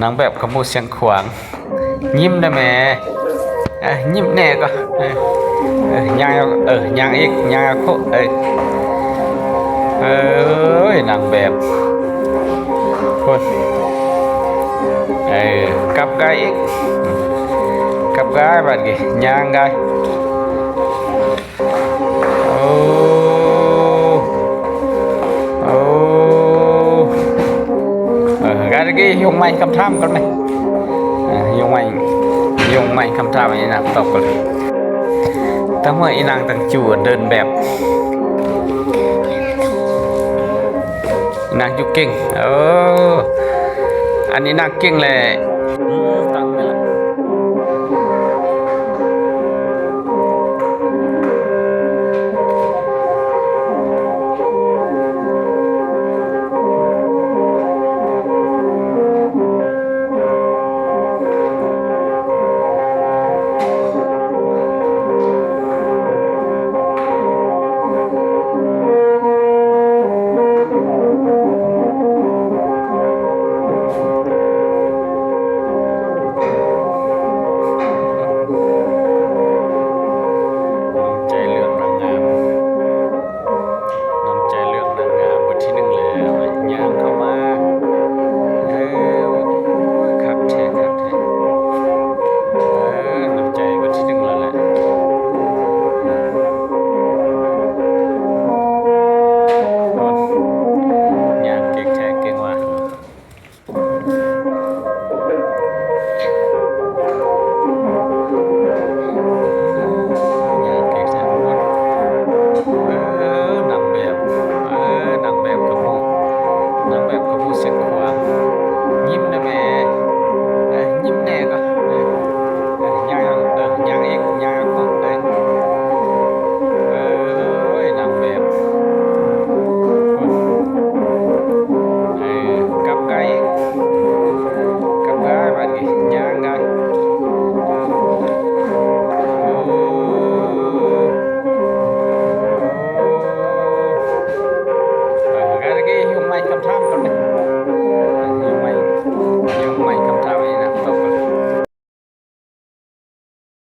ນາງແບບຂະໝູສຽງຂວາງ ຍິ້ມໄດ້ແມ ເອີ ຍິ້ມແດ່ກໍ ເອີ ເອີ ຍ່າງ ເອີ ຍ່າງອີກ ຍ່າງໂຄ ເອີ ເອີຍ ນາງແບບ ພຸ້ນ ເອີ ກັບກາຍອີກ ກັບກາຍບາດນີ້ ຍ່າງກາຍ. ໂອ້ ໂອ້ ເອີ ການກີ້ຍົກໄມຄຳຖາມກ່ອນໄໝ ເອີ ຍົກໄມ ຍົກໄມຄຳຖາມໃຫ້ນາງຕອບກ່ອນ. ຕາເມື່ອອີນາງຕັງຈູ່ເດີນແບບ ນາງຢູ່ເກັ່ງ ເອີ ອັນນີ້ນາງເກັ່ງແຫຼະ ອືມ ຕັ້ງແມ່ນລະ